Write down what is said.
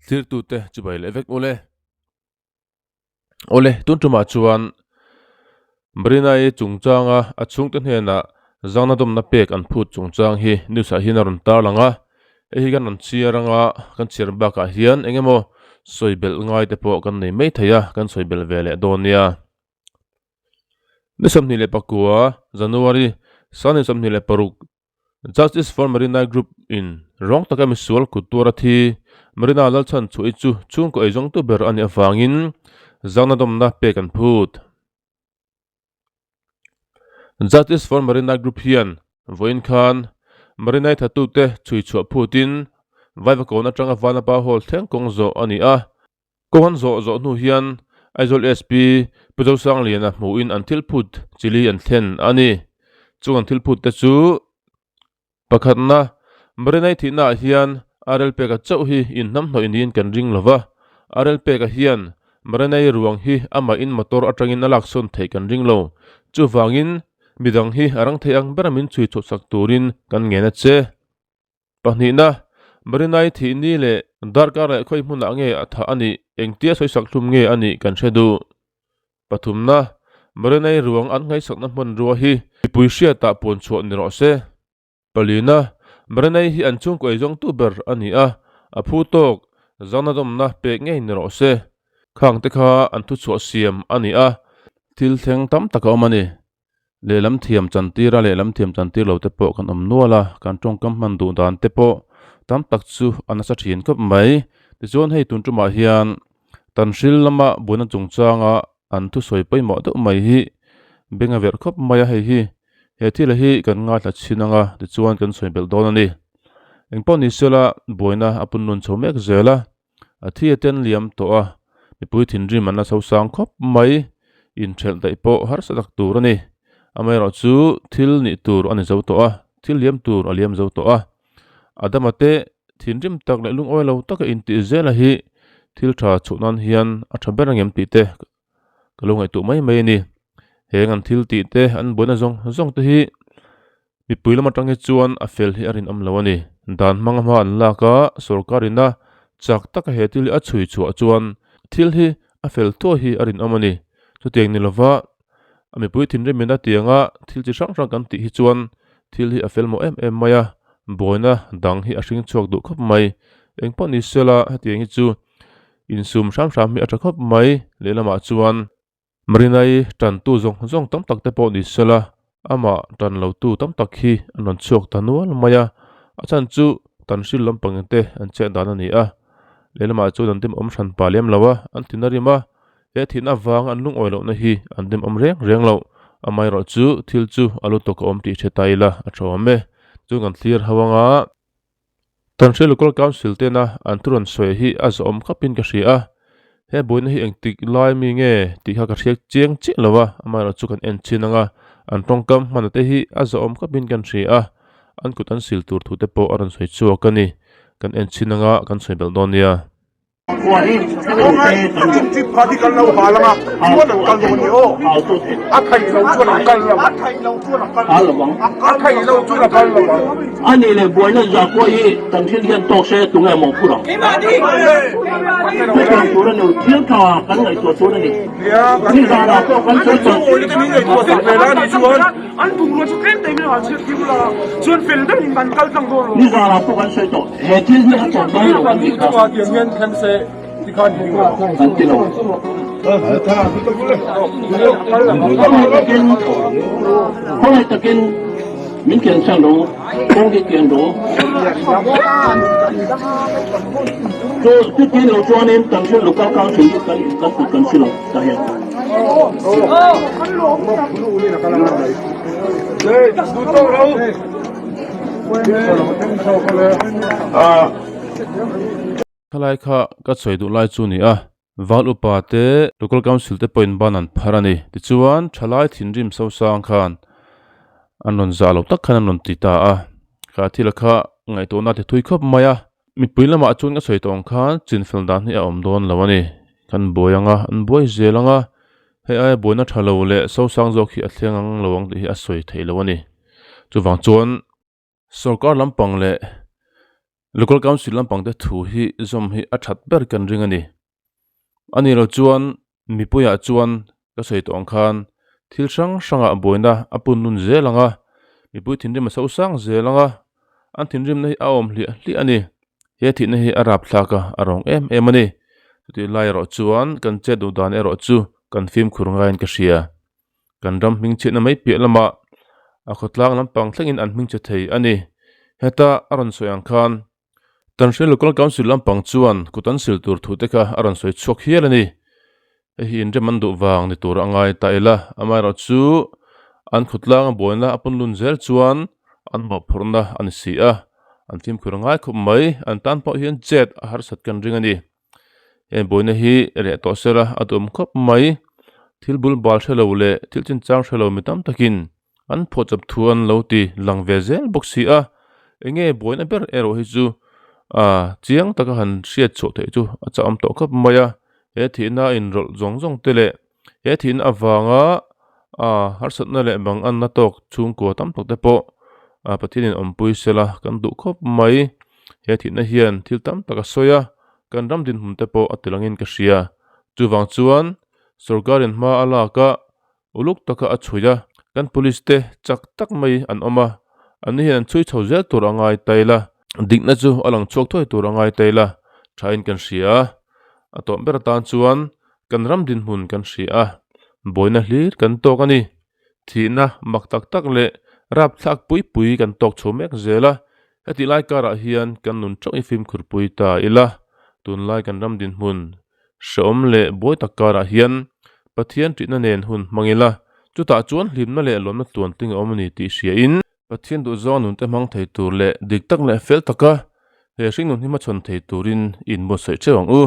Thirtute chibai leh vek ule. Awle, tun tumah chuan Marina-i chungchanga a chhungte hnenah zangna dawmna pek an phut chungchang hi news ah hian a rawn tarlang a, hei hi kan rawn chhiar anga kan chhiar bakah hian eng emaw sawi belh ngai te pawh kan nei mai thei a, kan sawi belh ve leh dawn nia. Ni 29 January 2026 Justice for Marina Group in rawng taka misual kut tuar a thi. Marina Lalchhan chhuahi chu chhungkaw eizawngtu ber a nih avangin zangna dawmna pek an phut. Justice for Marina Group hian vawiin khan Marina-i thattute chhui chhuah phutin Vaivakawn atanga Vanapa Hall thleng kawng zawh a ni a. Kawng an zawh zawh hnu hian Aizawl SP Pu Zosangliana hmuhin an thil phut chili an thlen a ni. Chung an thil phut te chu pakhatna, Marinai thihnaah hian RL Peka chauh hi inhnamhnawih niin kan ring lo va, RL Peka hian Marinai ruang hi amahin motor atangin a laksawn theih kan ring lo. Chuvangin midang hi a rang thei ang bera min chhui chhuahsak turin kan ngen a che. Pahnihna, Marinai thih ni leh darkar leh khawi hmunah nge a thah a nih, engtia sawisak hlum nge a nih kan hre duh. Pathumna, Marinai ruang an ngaihsakna hmanrua hi mipui hriatah puan chhuah ni rawh se. Palina, Marinai hi an chhungkaw eizawngtu ber a ni a, a phu tawk zanadawmna pek ngei ni rawh se. Khang te kha an thuchhuah siam a ni a, thil thleng tam tak a awm a ni. Lehlam thiam chantir a, lehlam thiam chantir lo te pawh kan awm nual a, kan tawngkam hman duh dan te pawh tam tak chu a nasa thin khawp mai. Tichuan hei tun tumah hian Tanhril lama buaina chungchanga an thusawi pawimawh deuh mai hi beng a verh khawp mai a, hei hi he thil hi kan ngaithla chhin ang a, tichuan kan sawi belh dawn a ni. Engpawh ni sela buaina a pun nun chho mek zel a. A thi a ten liam tawh a, mipui thinrim an la sosang khawp mai, inthelh daih pawh harsa tak tur a ni. Amaherawh chu thil nih tur a ni zo tawh a, thil liam tur a liam zo tawh a. Adama te thinrim tak leh lungawi lo taka intih zela hi thil tha chhuah nan hian a tha ber angem tih te ka lo ngaihtuah mai mai a ni. Heng an thil tih te an buaina zawng zawng te hi Mipui lam atang hi chuan a fel hi a rinawm lo a ni. Dan hmanga hma an lak a, sorkar ina chak taka he thil hi a chhui chhuah chuan thil hi a fel thuai hi a rinawm a ni. Chutiang ni lova a mipui thinrim ina tianga thil chi hrang hrang kan tih hi chuan thil hi a fel mawh em em mai a, buaina dang hi a hring chhuak duh khawp mai. Engpawh ni sela hetiang hi chu insum hram hram hi a tha khawp mai. Lehlamah chuan. Marinai tantu zawng zawng tam tak te pawh ni sela, amah tan lotu tam tak hi an rawn chhuak ta nual mai a, a chhan chu tan hril lampang te an chet dan a ni a, lehlamah chuan an demawm hran pah lem lo a, an thin a rim a, he thihna avang an lungawi lohna hi an demawm reng reng lo, amaherawh chu thil chu a lu tawk a awm tih hre ta ila a tha awm e, chuan kan thlir ho anga. Tanhril Local Council tena an thu rawn sawi hi a zawhawm khawpin ka hria a, he buaina hi engtik lai mi nge tih kha ka hriat chiang chiah lo a, amaherawh chu kan en chin ang a, an tawngkam hmana te hi a zawhawm khawpin kan hria a, an kut an sil tur thu te pawh a rawn sawi chhuak a ni, kan en chin ang a, kan sawi belh dawn nia. Ani leh buaina zakua hi kan thil hian tawk se tunge maw phur ang? Hetiang tur a ni, thil tha kan ngaihtuah tur a ni. Nizanah pawh kan sawi tawh. Nizanah pawh kan sawi tawh. He thil hi a tawp dawn lo kan tih kha. Kan ti lo. Khawngaih takin, khawngaih takin min kian san rawh u, kawng hi kian rawh u. Chu chutin lo chuanin kan hre local council hi kan kan kut kan si lo ta hian. Thalai kha ka sawi duh lai chu ni a, Val upa te Local Council te pawhin ban an phar a ni. Tichuan thalai thinrim sosang khan an rawn zah lo tak khan an rawn ti ta a, kha thil kha ngaihtuahna ti thui khawp mai a. Mipui lamah chuan ka sawi tawh ang khan chinfel dan hi a awm dawn lo a ni. Kan buai ang a, an buai zel ang a, hei aia buaina tha lo leh sosang zawk hi a thleng ang lo ang tih hi a sawi theih lo a ni. Chuvang chuan sorkar lampang leh local council lampang te thu hi zawm hi a that ber kan ring a ni. A nih loh chuan mipuiah chuan ka sawi tawh ang khan thil hrang hrangah buaina a pun nun zel ang a, mipui thinrim a so sang zel ang a, an thinrimna hi a awm hliah hliah a ni. He thihna hi a rap thlak a, a rawng em em a ni. Chutih lai erawh chuan kan chet duh dan erawh chu kan fimkhur ngaiin ka hria. Kan ram hmingchhiatna mai piah lamah a khawtlang lampang thlengin an hmingchhe thei a ni. Heta a rawn sawi ang khan Tanhril Local Council lampang chuan kut an sil tur thu te kha a rawn sawi chhuak hial a ni. Hei hi inrem an duh vang ni tur a ngai ta ila, amaherawhchu an khawtlanga buaina a punlun zel chuan an mawhphurhna a ni si a, an fimkhur ngai khawp mai, an tan pawh hian chet a harsat kan ring a ni. Heng buaina hi reh tawh sela a duhawm khawp mai, thil bul bal hre lo leh thil chinchang hre lo mi tam takin an phuahchawp thu an lo ti lang ve zel bawk si a, enge buaina ber erawh hi chu ah chiang taka han hriat chhuah theih chu a chakawm tawh khawp mai a, he thihna inrawlh zawng zawng te leh he thihna avanga ah harsatna leh bang anna tawk chhungkua tam tak te pawh ah Pathianin awmpui sela kan duh khawp mai, he thihna hian thil tam tak a sawi a, kan ram dinhmun te pawh a ti langin ka hria, chuvang chuan sorkarin hma a lak a. Uluk taka a chhui a, kan police te chak tak mai an awm a, an ni hian an chhui chho zel tur a ngai ta ila, dikna chu a lang chhuak thuai tur a ngai ta ila, thain kan hria a, a tawm ber atan chuan kan ram dinhmun kan hria a, buaina hlir kan tawk a ni. Thihna mak tak tak leh rapthlak pui pui kan tawk chho mek zel a, heti lai karah hian kan nun teuh i fimkhur pui ta ila, tunlai kan ram dinhmun Hrehawm leh buai tak karah hian Pathian ṭihna nen hun hmang ila, chutah chuan hlimna leh lawmna tluan tling a awm a ni tih hriain, Pathian duhzawng nunte hmang thei tur leh dik tak leh fel taka he hringnun hi hmachhawn thei turin inbuatsaih ṭheuh ang u.